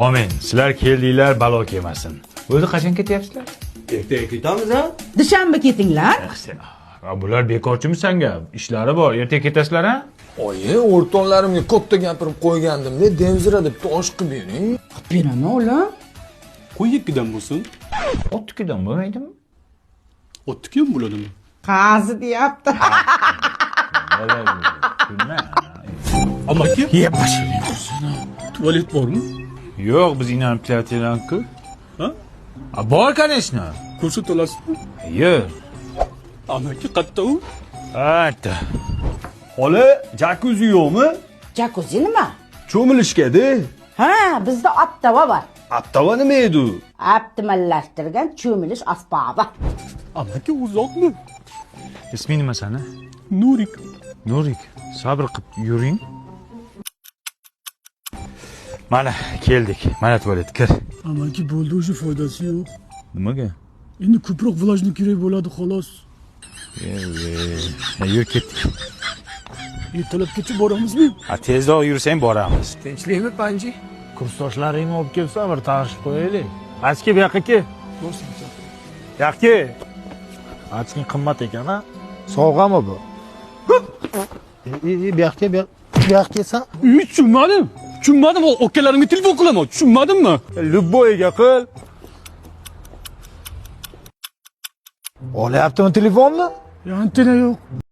Amin. Sizlar keldinglar, balo kelmasin. O'zi qachon ketyapsizlar? Ertaga ketamiz a? Dushanba ketinglar. Bular bekorchimi sanga? Ishlari bor. Ertaga ketasizlar a? Oyi, o'rtoqlarimga katta gapirib qo'ygandim-da, Demzira deb osh qilib bering. Qilib beraman, o'g'lim. Qo'y ikkidan bo'lsin. Otnikidan bo'lmaydimi? Otniki ham bo'ladimi? Qazi deyapti. Kulma. Amaki, Yeb boshini. tualet bormi? Yo'q, biz inanib kelayotgan-ku. Ha? A, bor, конечно. Ko'rsata olasizmi? Yo'q. Amaki, qayerda u? Ayta. Xola, jakuzi yo'qmi? Jakuzi nima? Cho'milishga-da. Ha, bizda ottava bor. Aptava nima edi u? Optimallashtirilgan cho'milish asbobi. Amaki, uzoqmi? Isming nima sani? Nurik. Nurik, sabr qilib yuring. Mana keldik. Mana tualet, kir. Amaki bo'ldi, уже foydasi yo'q. Nimaga? Endi ko'proq влажный kerak bo'ladi xolos. Yur, ketdik. Ertalabgacha boramizmi? Ha, tezroq yursang boramiz. Tinchlikmi, Panji? Kursdoshlaringni olib kelsan, bir tanishib qo'yaylik. Ochki, bu yoqqa kel. Yoqqa. Ochking qimmat ekan a? Sovg'ami bu? E, bu yoqqa, bu yoqqa kelsan. Tushunmadim. Tushunmadim. Akalarimga telefon qilaman. Tushunmadimmi? Любойga qil. Olyaptimi telefonni? Antenna yo'q.